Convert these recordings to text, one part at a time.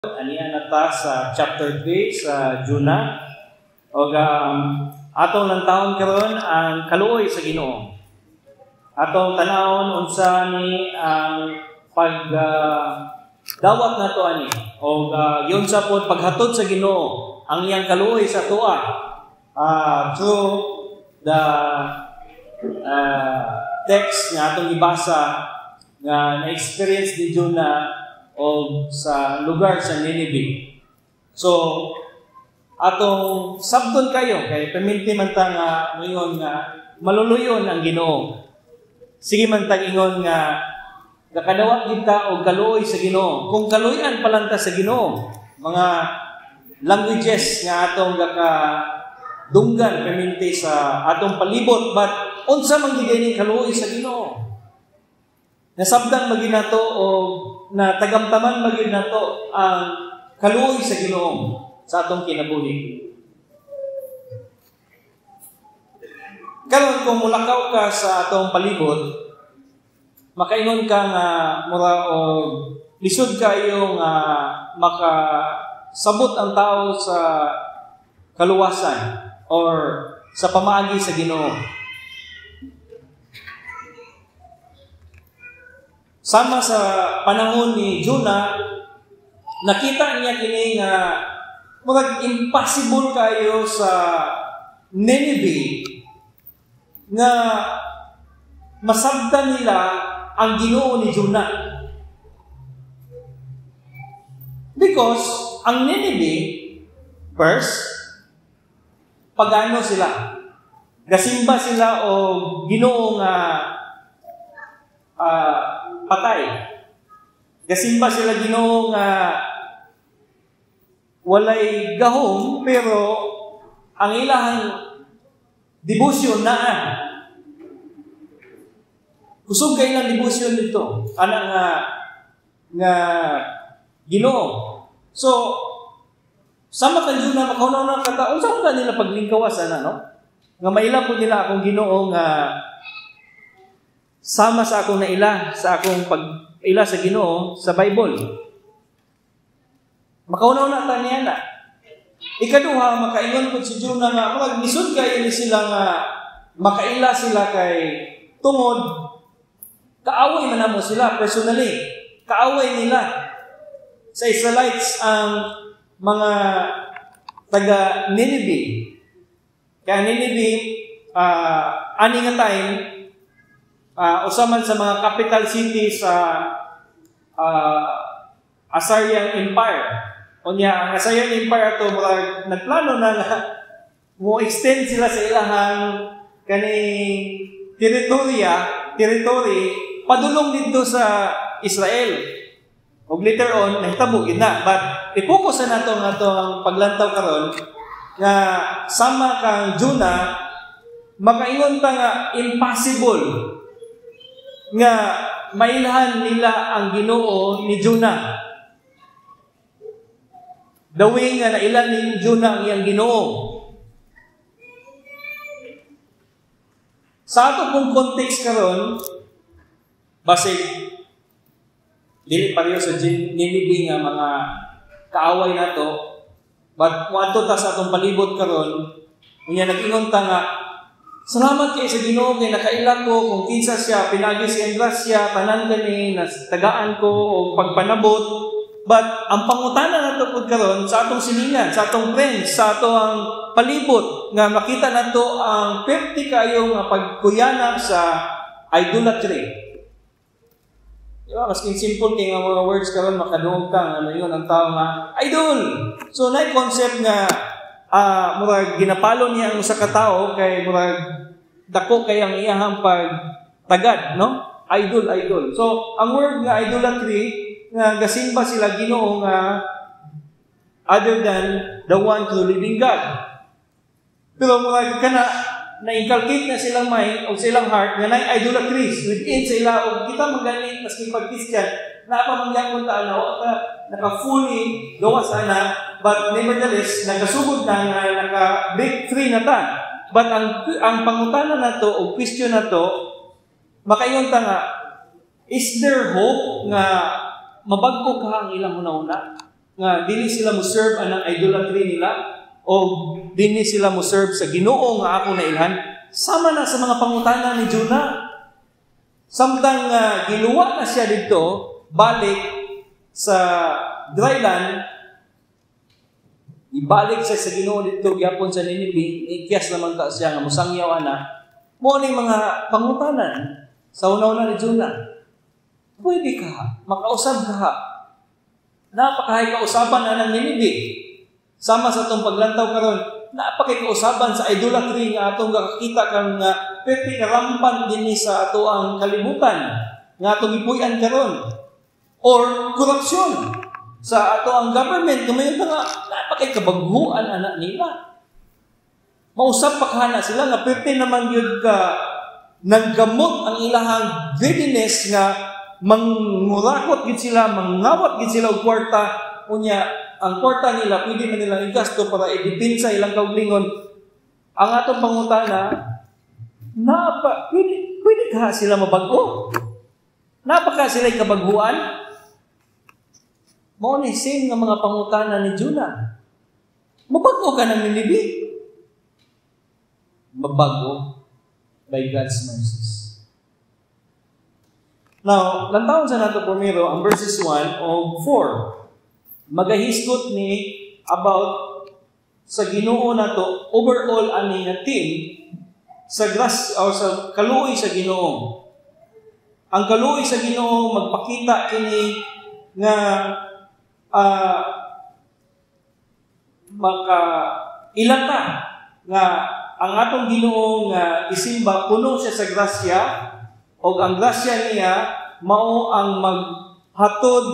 Aniya na ta sa chapter 3 sa Jonah. Og atong lantawon karon ang kaluoy sa Ginoo. Atong tanawon unsa ni ang pag dawat nato ani og giunsa pod paghatod sa Ginoo ang iyang kaluoy sa atoa through the text nga atong gibasa nga na-experience ni Jonah o sa lugar sa Nineveh. So, atong sabton kayo kay paminti man ta nga moingon nga maluluyon ang Ginoo. Sige man tag ingon nga nakadawat gid ta og kaluoy sa Ginoo. Kung kaluoyan pa lang ta sa Ginoo, mga languages nga atong gaka dunggan paminti sa atong palibot, but unsa man gid ning kaluoy sa Ginoo? Nasabdan magid nato o natagamtaman magid nato ang kaluoy sa Ginoo sa atong kinabuhi. Karon kung mulakaw ka sa atong palibot, makaingon ka nga mura og lisod kayo nga makasabot ang tao sa kaluwasan or sa pamaagi sa Ginoo. Sama sa panahon ni Jonah, nakita niya kini nga murag impossible kayo sa Nineveh nga masabtan nila ang Ginoo ni Jonah. Because ang Nineveh, first, pagano sila. Gasimba sila o Ginoo nga patay. Gasimba sila Ginoo nga walay gahom, pero ang ilahang debosyon naa. Kusog kay ilang debosyon dito ana nga nga Ginoo. So sama kang Jonah, makauna kata unsa man nila paglingkawas ana, no? Nga maila pud nila akong Ginoo nga sama sa akong naila, sa akong pag-ila sa Ginoo sa Bible. Makauna-una ta niya na. Ikaduha, makaingon po si Jonah nga murag lisod kayo ni sila nga makaila sila kay tungod kaaway man namo sila personally. Kaaway nila sa Israelites ang mga taga Nineveh. Kaya Nineveh, ani nga time, usa man sa mga capital city sa Assyrian Empire. Unya ang Assyrian Empire ato murag nagplano na nga mo extend sila sa ilahang kaning territory padulong didto sa Israel. Og later on nahitabo gid na, but i-focus na nato nga atong paglantaw karon nga sama kang Jonah, makaingon ta nga impossible nga mailhan nila ang Ginoo ni Jonah. The way nga nailan ni Jonah ang iyang Ginoo. Sa ato pong context karon, basig dili pareho sa Nineveh nga mga kaaway nato, but moadto ta sa atong palibot karon, unya nag-ingon ta nga salamat kay sa Ginoo kay nakaila ko kung kinsa siya, pinagi siyang grasya, tanan kani tagaan ko og pagpanabot. But ang pangutana nato pud karon sa atong silingan, sa atong friends, sa atong palibot nga makita nato ang 50 kayo nga pagkuyanap sa idolatry. Di ba? Masking simple kay nga mga words karon makadungog ka nga ano yun ang tao nga idol. So naay concept nga murag ginapalo niya ang usa ka tawo kay murag dako kay ang iyahang pagtagad, no? Idol, idol. So ang word nga idolatry nga gasimba sila Ginoo nga other than the one true living God. Pero murag kana na-inculcate na silang mind o silang heart nga naay idolatry within sila, og kita man gani maski pag Christian naa pa man gyapon ta na wa ta naka fully gawas ana, but nevertheless nagasugod na nga naka break free na ta. But ang pangutana nato o question nato, makaingon ta nga is there hope nga mabag-o ka ang ilang hunahuna? Nga dili sila mo serve anang idolatry nila o dili sila mo serve sa Ginoo nga ako nailhan? Sama na sa mga pangutana ni Jonah. Samtang giluwa na siya dito, balik sa dry land, ibalik siya sa Ginoo dito gyapon sa Nineveh, ikyas naman ta siya nga musangyaw ana. Mao ni mga pangutanan sa una-una ni Jonah. Pwede ka, makausab ka. Napakahay kausaban na ng Nineveh. Sama sa atong paglantaw karon, napakay kausaban sa idolatry nga atong kakita kang perti karampan dinhi sa ato ang kalibutan nga atong gipuy-an karon, or korupsyon sa ato ang government. Kumayon nga napakay kabaghuan ana nila, mausab pa kana sila nga perti naman gyud ka naggamot ang ilahang greediness nga mangurakot gid sila, mangawat gid sila og kwarta. Unya ang kwarta nila pwede man nilang igasto para idepinsa ilang kauglingon. Ang atong pangutana, napa pwede ka sila mabag-o? Napaka sila kabaghuan? Mao ni same nga mga pangutana ni Jonah. Mabag-o ka ng Nineveh? Mabago by God's mercies. Now, lantawon sa nato primero ang verses 1 o 4. Magahisgot ni about sa Ginoo nato overall ani nga team sa grace o sa kaluoy sa Ginoo. Ang kaluoy sa Ginoo magpakita kini nga maka ilata nga ang atong Ginoo nga isimba, puno siya sa grasya, og ang grasya niya mao ang maghatod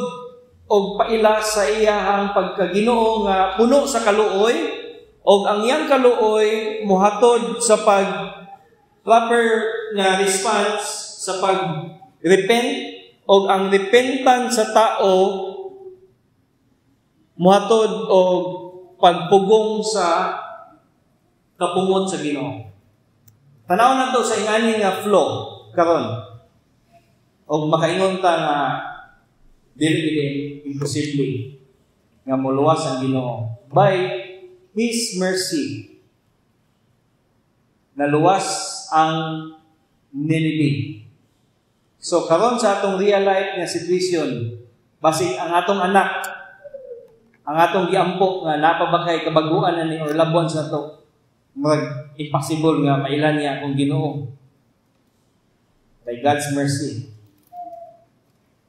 og paila sa iyahang pagkaginoo nga puno sa kaluoy, og ang iyang kaluoy mohatod sa pag proper nga response sa pag repent, og ang repentance sa tao mohatod og pagpugong sa kapungot sa Ginoo. Tanaw nato sa ingani nga flow karon. Og makaingon ta nga dili gid imposible nga moluwas ang Ginoo. By His mercy, naluwas ang Nineveh. So karon sa atong real life nga situation, basig ang atong anak, ang atong giampo nga napabakay kabaguan na ni or loved ones nato, mag impossible nga mailan niya akong Ginoo. By God's mercy,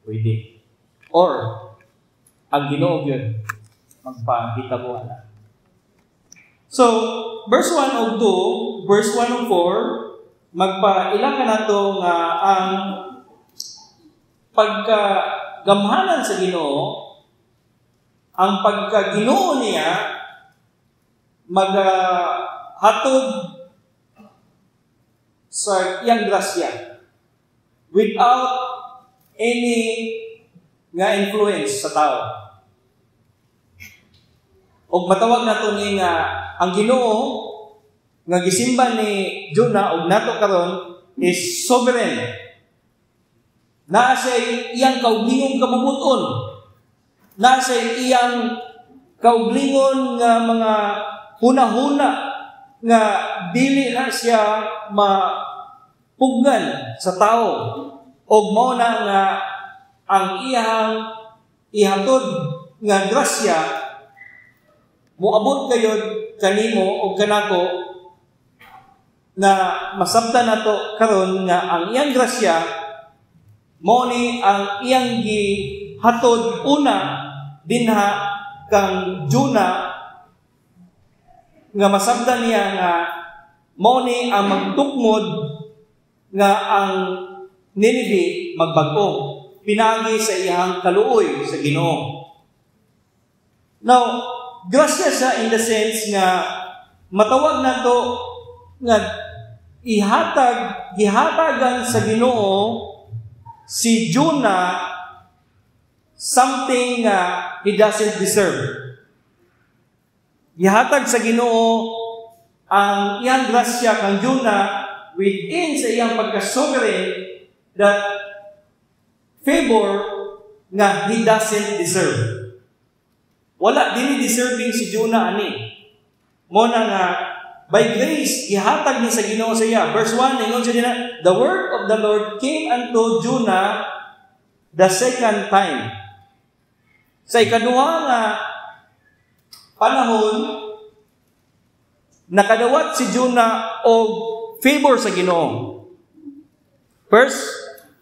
pwede. Or ang Ginoo gyud magpahitabo ana. So, verse 1 og 2, verse 1 og 4, magpaila ka nato nga ang pagkagamhanan sa Ginoo, ang pagkaginoo niya magahatod sa iyang grasya without any nga influence sa tao. Og matawag nato ni nga ang Ginoo nga gisimba ni Jonah og nato karon is sovereign. Naa siya iyang kauglingong kabubuton. Naa siya iyang kauglingon nga mga hunahuna nga dili na siya mapugnan sa tao. Og mao na nga ang iyang ihatod nga grasya moabot kayod kanimo og kanako, na masabtan nato karon nga ang iyang grasya mao ni ang iyang gihatod una dinha kang Jonah, nga masabtan niya nga mao ni ang magtukmod nga ang Nineveh magbag-o pinaagi sa iyang kaluoy sa Ginoo. Now, grasya siya in the sense nga matawag nato nga ihatag gihatagan sa Ginoo si Jonah something nga he doesn't deserve. Gihatag sa Ginoo ang iyang grasya kang Jonah within sa iyang pagka-sovereign, that favor nga he doesn't deserve. Wala, dili deserving si Jonah ani. Mao na nga by grace ihatag ni sa Ginoo sa iya. Verse 1, ingon siya dinha, "The word of the Lord came unto Jonah the second time." Sa ikaduha nga panahon, nakadawat si Jonah og favor sa Ginoo. First,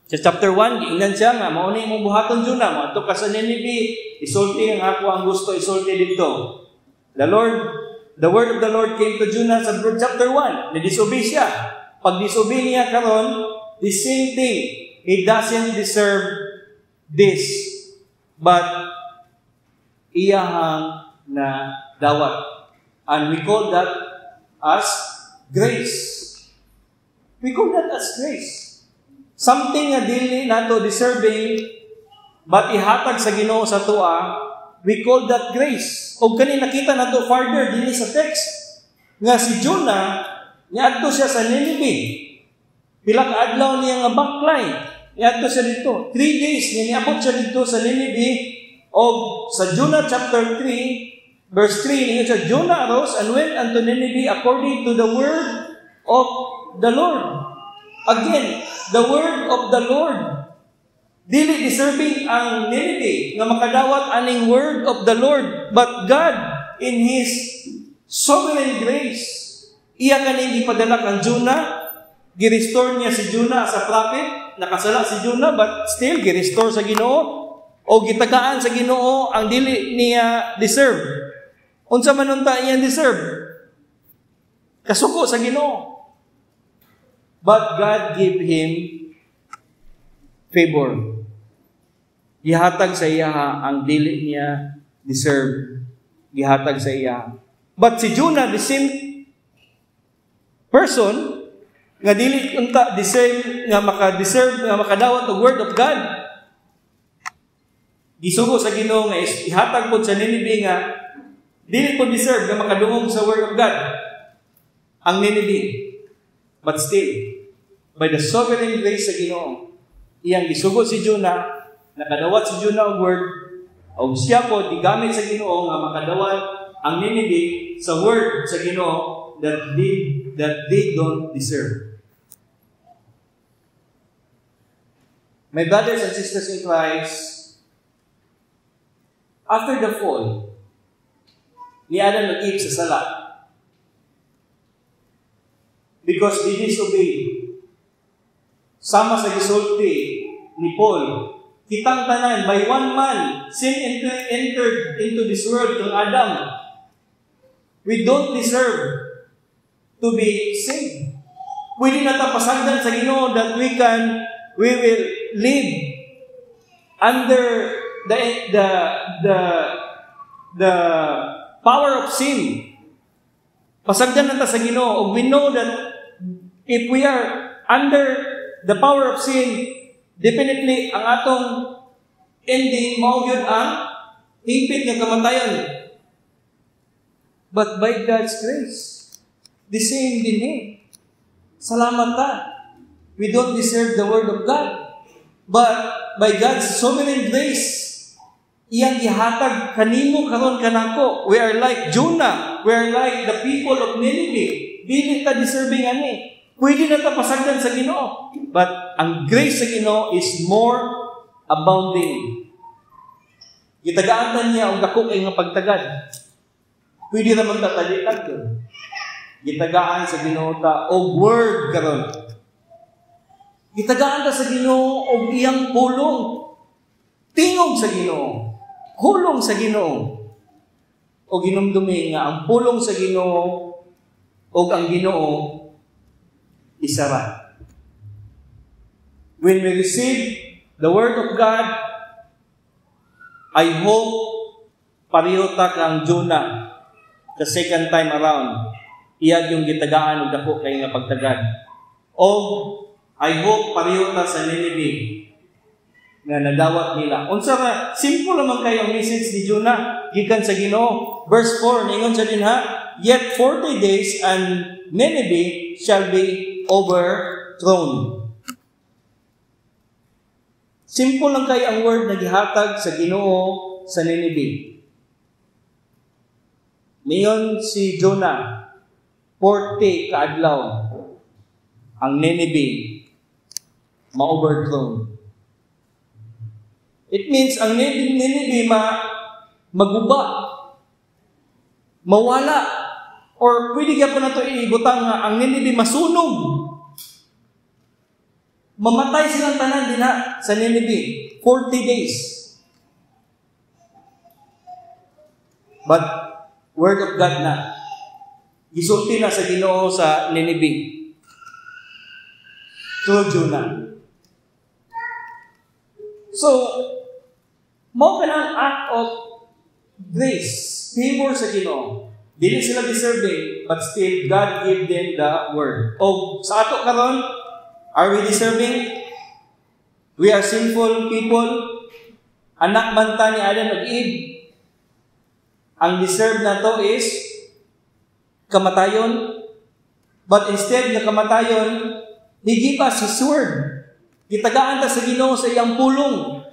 sa chapter 1, giingnan siya nga, "Mao ni imong buhaton, Jonah, moadto ka sa Nineveh, isulti ang ako ang gusto isulti didto." The word of the Lord came to Jonah sa chapter 1. Ni-disobey siya. Pag disobey niya karon, the same thing. He doesn't deserve this. But iyahang na dawat. And we call that as grace. We call that as grace. Something nga dili nato deserving but ihatag sa Ginoo sa atoa, we call that grace. Og kani nakita nato further dinhi sa text nga si Jonah, niadto siya sa Nineveh. Pila ka adlaw niya nga baklay. Niadto siya didto. 3 days niya niabot siya didto sa Nineveh, og sa Jonah chapter 3 verse 3, niya siya, "Jonah arose and went unto Nineveh according to the word of the Lord." Again, the word of the Lord. Dili deserving ang Nineveh nga makadawat aning word of the Lord, but God in His sovereign grace, iya kaning gipadala kang Jonah, gi-restore niya si Jonah sa prophet. Nakasala si Jonah but still gi-restore sa Ginoo o gitagaan sa Ginoo ang dili niya deserve. Unsa man unta iyang deserve? Kasuko sa Ginoo. But God gave him favor. Gihatag sa iya ang dili niya deserve. Gihatag sa iya. But si Jonah, the same person, nga dili unta the same nga maka-deserve nga makadawat og word of God. Gisugo sa Ginoo nga ihatag pod sa Nineveh nga dili po deserve nga makadungog sa word of God ang Nineveh. But still, by the sovereign grace sa Ginoo, iyang gisugo si Jonah, nakadawat si Jonah og word, og siya po gigamit sa Ginoo nga makadawat ang Nineveh sa word sa Ginoo that they don't deserve. My brothers and sisters in Christ, after the fall ni Adam ug Eve sa sala, because they disobeyed, sama sa gisulti ni Paul, kitang tanan, by one man, sin entered into this world kang Adam. We don't deserve to be saved. Pwede na ta pasagdan sa Ginoo that we will live under the power of sin. Pasagdan na ta sa Ginoo. We know that if we are under the power of sin, definitely ang atong ending mao gyud ang hingpit nga kamatayon. But by God's grace, the same din eh. Salamat ta. We don't deserve the word of God. But by God's sovereign grace, iyang gihatag kanimo karon kanako. We are like Jonah. We are like the people of Nineveh. Dili ta deserving ani. Pwede na ta pasagdan sa Ginoo. But ang grace sa Ginoo is more abounding. Gitagaan ta niya og dako kay nga pagtagad. Pwede ra man ta talitag yun. Gitagaan sa Ginoo ta og word karon. Gitagaan ta sa Ginoo og iyang pulong. Tingog sa Ginoo. Hulong sa Ginoo. O hinumdumi nga ang pulong sa Ginoo og ang Ginoo isa ra. When we receive the word of God, I hope pareho ta kang Jonah the second time around. Iya yung gitagaan og dako kay nga pagtagad. O I hope pareho ta sa Nineveh nga nadawat nila. Unsa ra, simple lamang kayo ang message ni Jonah gikan sa Ginoo. Verse 4, ningon siya dinha, "Yet 40 days and Nineveh shall be overthrown." Simple lang kay ang word na gihatag sa Ginoo sa Nineveh. Niingon si Jonah, 40 kaadlaw ang Nineveh ma-overthrown. It means ang Nineveh maguba, mawala, or pwede gyapon nato ibutang nga ang Nineveh masunog. Mamatay silang tanan dinha sa Nineveh, 40 days. But word of God na, gisulti na sa Ginoo sa Nineveh through Jonah. So, mao kanang act of grace, favor sa Ginoo. Dili sila deserving, but still God give them the word. O sa ato karon, are we deserving? We are sinful people. Anak man ta ni Adam ug Eve. Ang deserve nato is kamatayon. But instead nga kamatayon, He give us His word. Gitagaan ta sa Ginoo sa iyang pulong.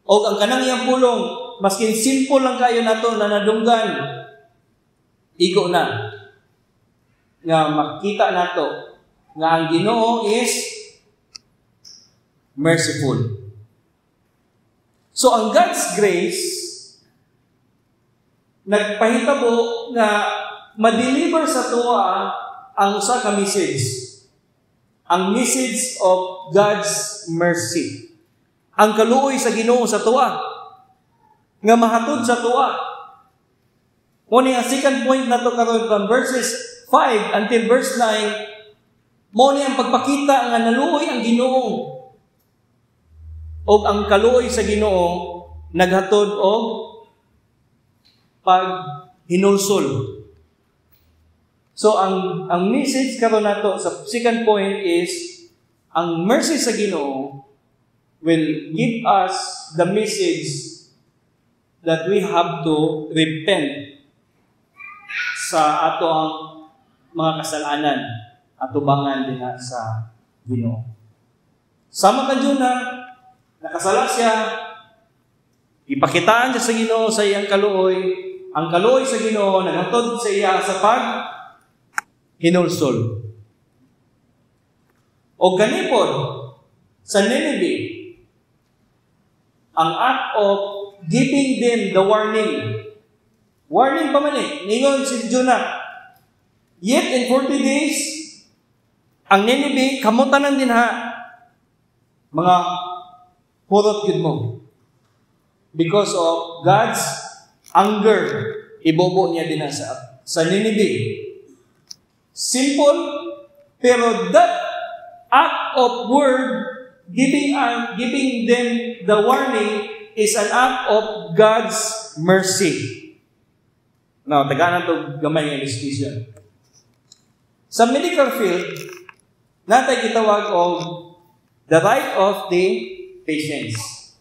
O ang kanang iyang pulong, maskin simple lang kayo nato na nadunggan, igo na nga makita nato nga ang Ginoo is merciful. So ang God's grace nagpahitabo nga ma-deliver sa tuwa ang usa ka message. Ang message of God's mercy. Ang kaluoy sa Ginoo sa tuwa nga mahatod sa tuwa. Mao ni ang second point nato karon from verses 5 until verse 9, mao ni ang pagpakita nga naluoy ang Ginoo. Og ang kaluoy sa Ginoo naghatod og paghinulsol. So ang message karon nato sa second point is ang mercy sa Ginoo will give us the message that we have to repent sa ato ang mga kasalanan, atubangan dinha sa Ginoo. Sama kang Jonah, nakasala siya, ipakitaan siya sa Ginoo sa iyang kaluoy. Ang kaluoy sa Ginoo naghatod sa iya sa pag hinulsol. O ganipod sa Nineveh, ang act of giving them the warning. Warning pa man eh. Ningon si Jonah, "Yet in 40 days, ang Nineveh, kamutanan din ha, mga hurot yun mo." Because of God's anger, ibobo niya din sa Nineveh. Simple, pero that act of word, giving them the warning, is an act of God's mercy. Now, tagaan to gamay nga illustration. Sa medical field, natay gitawag og the right of the patients.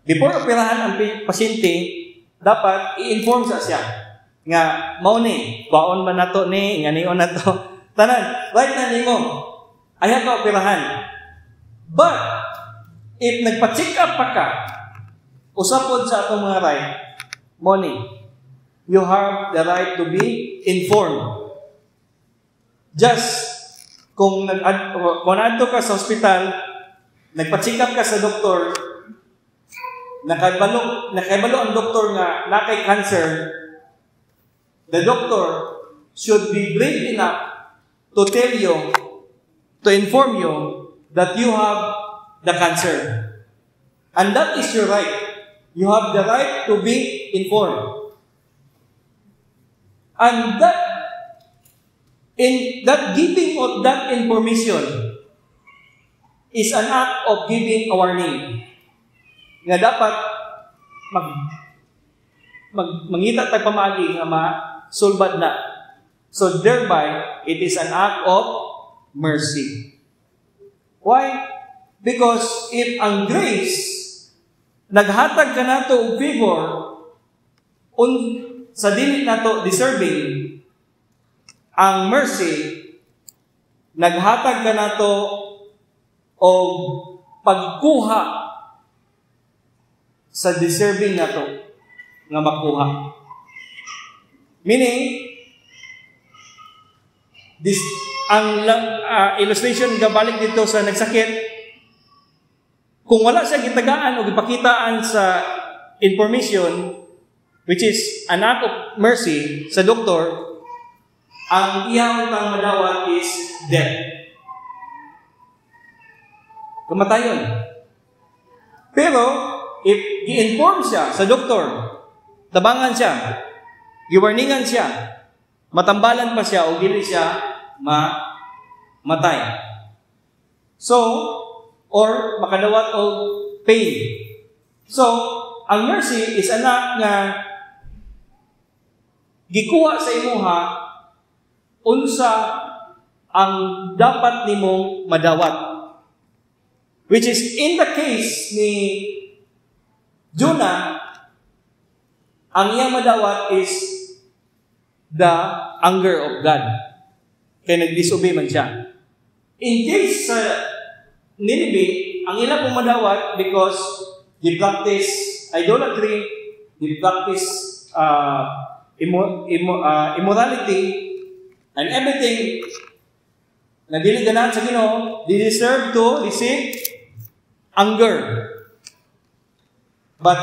Before operahan ang pasyente, dapat i-inform sa siya nga mao ni, baon man nato ni, nga nion nato. Tanan, right na nimo. Ayaw ka operahan. But, if nagpa-check up pa ka, usapod sa atong mga right, mao ni, you have the right to be informed. Just, kung naadto ka sa ospital, nagpa-check up ka sa doktor, nakabalo ang doktor nga nakay cancer, the doctor should be brave enough to tell you, to inform you that you have the cancer. And that is your right. You have the right to be informed. And that in that giving of that information is an act of giving a warning. Nga dapat mag mag mangita tag pamaagi nga masulbad na. So thereby, it is an act of mercy. Why? Because if ang grace naghatag ka nato og favor sa dili nato deserving, ang mercy naghatag ka nato og pagkuha sa deserving nato nga makuha. Meaning, this ang illustration gabalik dito sa nagsakit, kung wala siya gitagaan o gipakitaan sa information, which is an act of mercy sa doktor, ang iyang kang madawat is death. Kamatayon. Pero, if gi-inform siya sa doktor, tabangan siya, giwarningan siya, matambalan pa siya o dili siya matay. So, or makadawat og pain. So, ang mercy is an act nga gikuha sa imuha unsa ang dapat nimong madawat. Which is in the case ni Jonah, ang iyang madawat is the anger of God. Kaya nag-disobey man siya. In case sa Nineveh, ang ila pong madawat because they practice idolatry, they practice immorality, and everything na dili ganahan sa Ginoo, they deserve to receive anger. But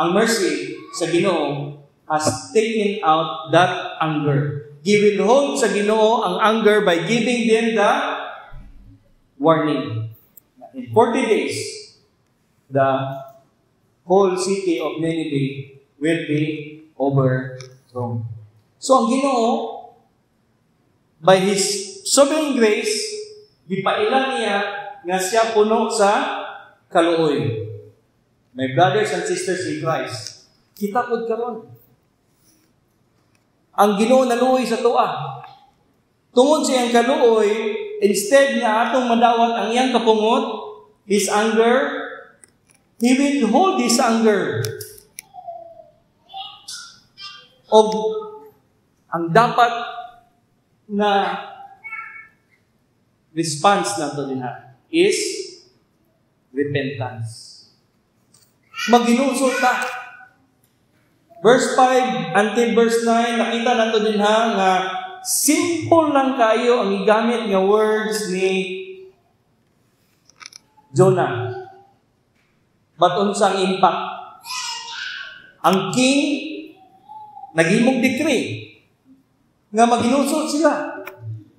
ang mercy sa Ginoo has taken out that anger. Gi-withhold sa Ginoo ang anger by giving them the warning. In 40 days, the whole city of Nineveh will be overthrown. So ang Ginoo, by His sovereign grace, gipaila niya nga siya puno sa kaluoy. My brothers and sisters in Christ, kita pod karon. Ang Ginoo naluoy sa atoa. Tungod sa iyang kaluoy, instead nga atong madawat ang iyang kapungot, His anger, He withhold His anger. Og ang dapat na response nato dinha is repentance. Maghinulsol ta. Verse 5 until verse 9, nakita nato dinha nga simple lang kayo ang gigamit nga words ni Jonah. But unsang impact? Ang king naghimog decree nga maghinulsol sila.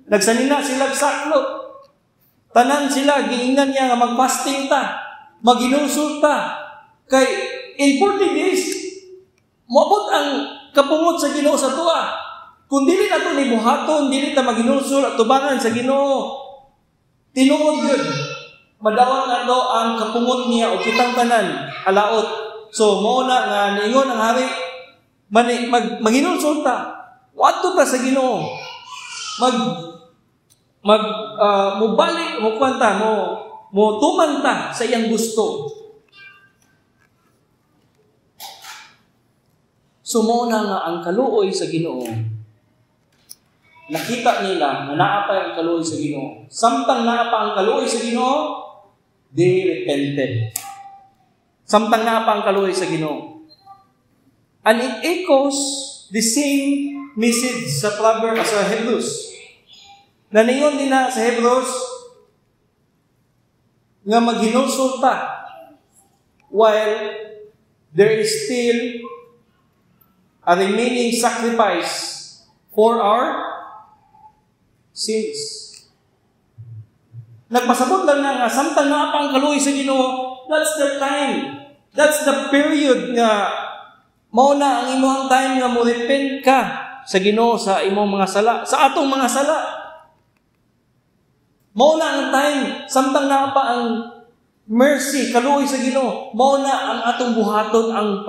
Nagsanina sila saklot. Tanan sila giingnan niya nga magfasting ta, maghinulsol ta. Kay in 40 days moabot ang kapungot sa Ginoo sa atoa. Kung dili nato ni buhaton, dili ta maghinulsol at tubangan sa Ginoo, tinuod gyud madawat nato ang kapungot niya o kitang tanan alaot. So mao na nga niingon ang hari, mani, maghinulsol ta. Moadto ta sa Ginoo. Mag mag mobalik mo kwanta mo mo tuman ta sa iyang gusto. So mao na nga ang kaluoy sa Ginoo, nakita nila nga naa pa ang kaluoy sa Ginoo. Samtang naa pa ang kaluoy sa Ginoo, they repented. Samtang naa pa ang kaluoy sa Ginoo. And it echoes the same message sa Proverbs sa Hebrews. Naniyon din na sa Hebrews nga maghinulsol ta while there is still a remaining sacrifice for our sins. Nagpasabot lang na nga, samtang naa pa ang kaluoy sa Ginoo, that's the time. That's the period nga mao na ang imong time nga mo repent ka sa Ginoo sa imong mga sala, sa atong mga sala. Mao na ang time samtang naa pa ang mercy, kaluoy sa Ginoo, mao na ang atong buhaton ang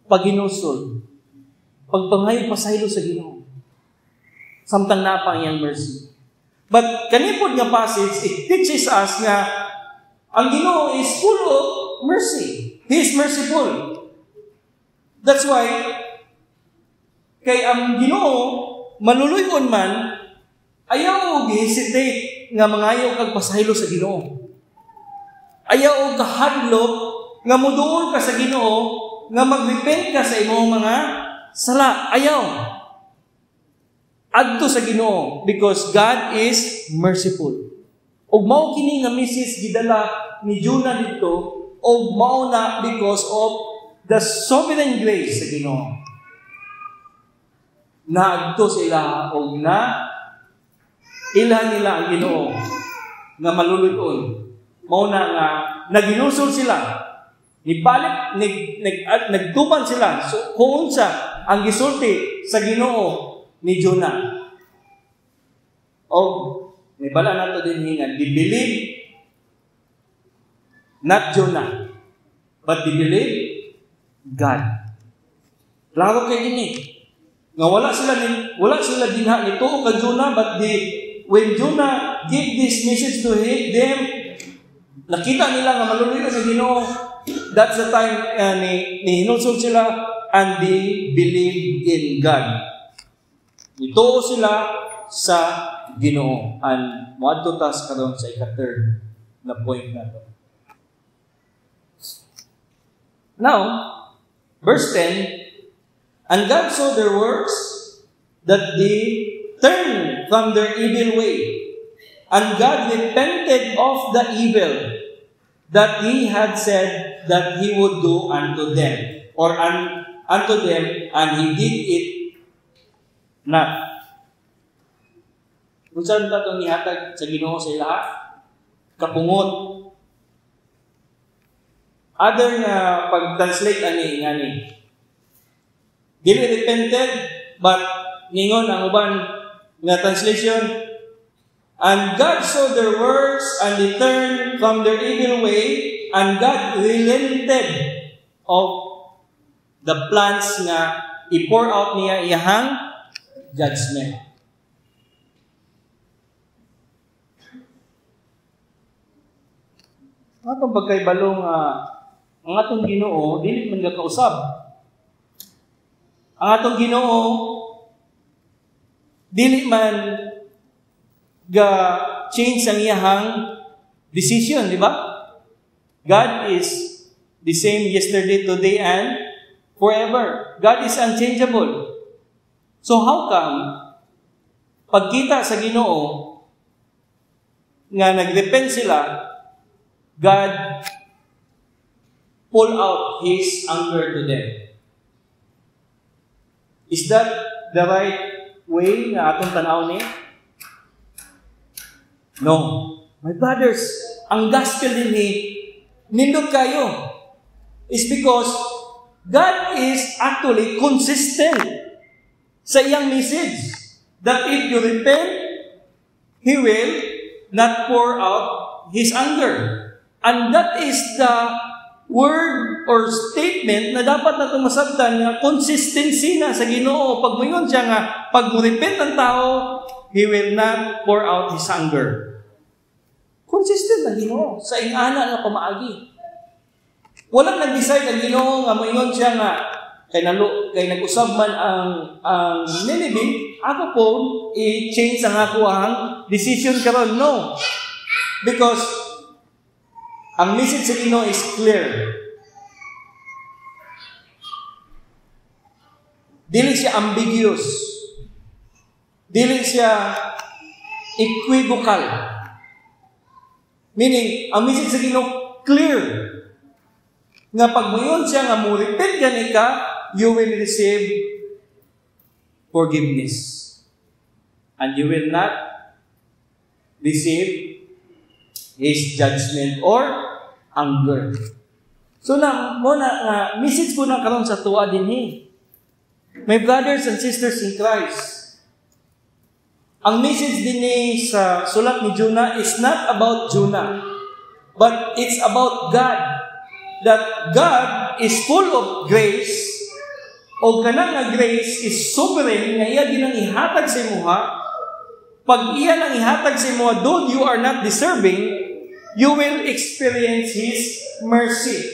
paghinulsol, pagpangayo pasaylo sa Ginoo. Samtang naa pa ang iyang mercy. But kani pod nga passage, it teaches us nga ang Ginoo is full of mercy. He is merciful. That's why kay ang Ginoo maluluy-on man, ayaw og hesitate nga mangayo kag pasaylo sa Ginoo. Ayaw og kahadlok nga moduol ka sa Ginoo nga magrepent ka sa imong mga sala. Ayaw. Adto sa Ginoo because God is merciful. Ug mao kini nga message gidala ni Jonah didto, ug mao na because of the sovereign grace sa Ginoo. Naadto sila og na ila nila ang Ginoo nga maluluy-on. Mao na nga naginusol sila. Nibalik, nagtuman sila. So, kung unsa ang gisulti sa Ginoo ni Jonah. O nibala nato din nga they believe not Jonah, but they believe God. Klaro kay gini nga wala sila dinha ni tuo kay Jonah, but when Jonah give this message to them, nakita nila nga maluluy sa Ginoo. That's the time ni hinulsol sila and they believe in God. Nituo sila sa Ginoo. And moadto ta sa karon sa ika-third na point nato. Now, verse 10, "And God saw their works, that they turned from their evil way. And God repented of the evil that He had said that He would do unto them, or unto them, and He did it not." Kung saan ta itong ihatag sa Ginoo sa ilaha? Kapungot. Other nga pag-translate ani nga ni. Dili repented, but ningon ang uban nga translation, "And God saw their works and they turned from their evil way, and God relented of the plans nga i-pour out niya iyahang judgment." Ang atong pagkaibalo nga ang atong Ginoo dili man gakausab. Ang atong Ginoo dili man ga change ang iyahang decision, di ba? God is the same yesterday, today, and forever. God is unchangeable. So how come pagkita sa Ginoo nga nagrepent sila, God pull out His anger to them? Is that the right way nga atong tanaw ni? No. My brothers, ang gospel din ni nindot kayo is because God is actually consistent sa iyang message that if you repent, He will not pour out His anger. And that is the word or statement na dapat nato masabtan nga consistency na sa Ginoo. Pag moingon siya nga pag mo-repent ang tao, He will not pour out His anger. Consistent ang Ginoo sa ingana nga pamaagi. Walang nag-decide ang Ginoo nga moingon siya nga kay nag-usab man ang Nineveh, ako po i-change ang ako ang decision karon. No. Because ang message sa Ginoo is clear. Dili siya ambiguous. Dili siya equivocal. Meaning, ang message sa Ginoo clear. Nga pag muyon siya nga mo-repent gani ka, you will receive forgiveness. And you will not receive His judgment or anger. So na mo na nga message ko na karon sa tuwa dinhi. My brothers and sisters in Christ, ang message dinhi sa sulat ni Jonah is not about Jonah, but it's about God. That God is full of grace, o kanang nga grace is sovereign nga iya ginang ihatag sa imuha. Pag iya nang ihatag sa imuha, though you are not deserving, you will experience His mercy.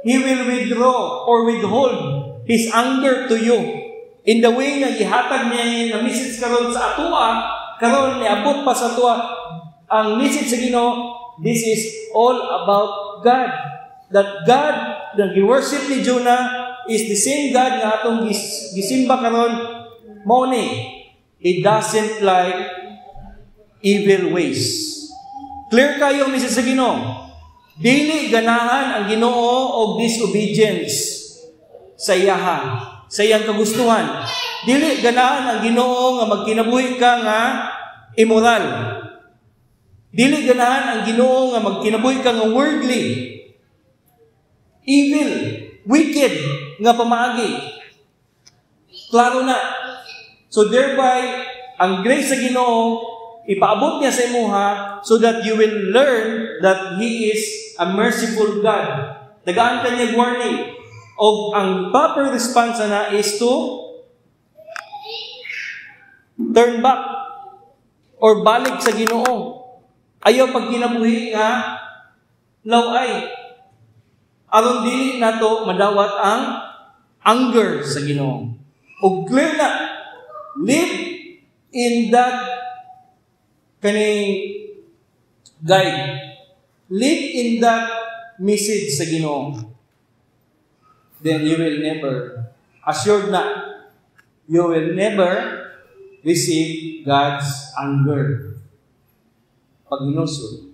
He will withdraw or withhold His anger to you. In the way nga ihatag niya nga message karon sa atoa, karon niabot pa sa atoa ang message sa Ginoo, this is all about God. That God na gi-worship ni Jonah is the same God nga atong gisimba karon. Mao ni He doesn't like evil ways. Clear kayo message sa Ginoo. Dili ganahan ang Ginoo og disobedience sa iyaha, sa iyang kagustuhan. Dili ganahan ang Ginoo nga magkinabuhi ka nga immoral. Dili ganahan ang Ginoo nga magkinabuhi ka nga worldly, evil, wicked nga pamaagi. Klaro na. So thereby, ang grace sa Ginoo ipaabot niya sa imuha so that you will learn that He is a merciful God. Tagaan ka niya warning. O ang proper response na is to turn back or balik sa Ginoo. Ayaw pagkinabuhi nga laway. Aron dili nato madawat ang anger sa Ginoo. O clear na, live in that kaning guide. Live in that message sa Ginoo. Then you will never, assured na, you will never receive God's anger. Pag hinusod.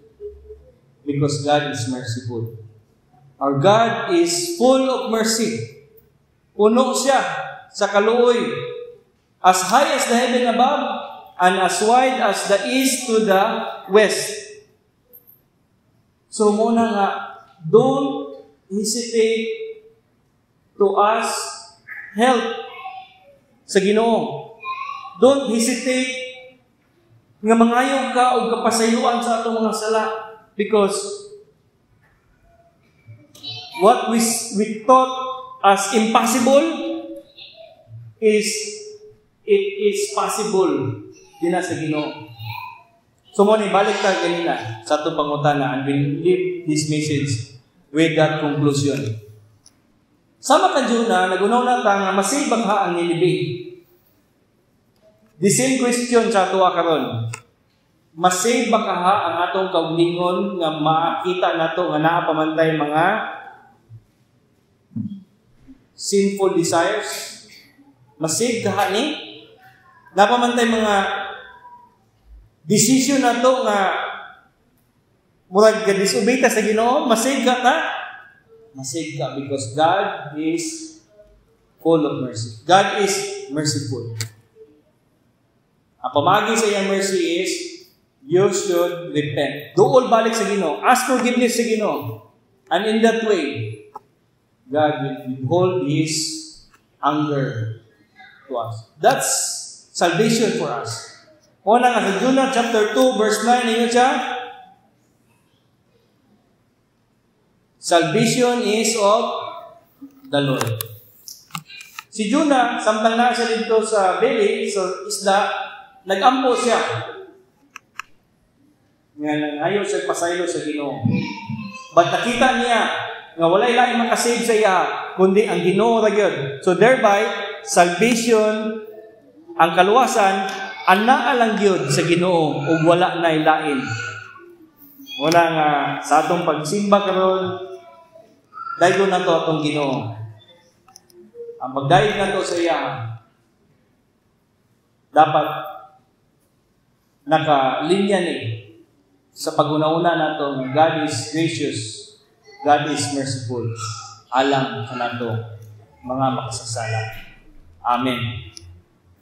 Because God is merciful. Our God is full of mercy. Puno siya sa kaluoy. As high as the heaven above and as wide as the east to the west. So mao na nga, don't hesitate to ask help sa Ginoo. Don't hesitate nga mangayo ka og kapasayloan sa atong mga sala because what we thought as impossible is it is possible dinha sa Ginoo. So mao ni balik ta ganina sa atong pangutana and we leave this message with that conclusion. Sama kang Jonah, naghuna-huna ta nga ma-save ba kaha ang Nineveh? The same question sa atoa karon. Ma-save ba kaha ang atong kaugalingon nga makita nato nga naa pa man tay mga sinful desires? Ma-save kaha ni? Naa pa man tay mga decision nato nga murag ka disobey ta sa Ginoo, ma-save kaha ta? Ma-save ka because God is full of mercy. God is merciful. Ang pamaagi sa iyang mercy is you should repent. Duol balik sa Ginoo. Ask forgiveness sa Ginoo. And in that way, God will withhold His anger to us. That's salvation for us. Una nga sa Jonah chapter 2 verse 9 ingon siya, "Salvation is of the Lord." Si Jonah, samtang naa siya didto sa belly, sa isda, nagampo siya. Nga nangayo siya pasaylo sa Ginoo. But nakita niya nga walay laing makasave sa iya kundi ang Ginoo ra gyud. So thereby, salvation, ang kaluwasan, anaa lang gyud sa Ginoo ug wala nay lain. Wala nga sa atong pagsimba karon, daygon nato atong Ginoo. Ang pagdayeg nato sa iya dapat nakalinya ni sa paghuna-huna nato nga God is gracious, God is merciful alang kanato mga makasasala. Amen.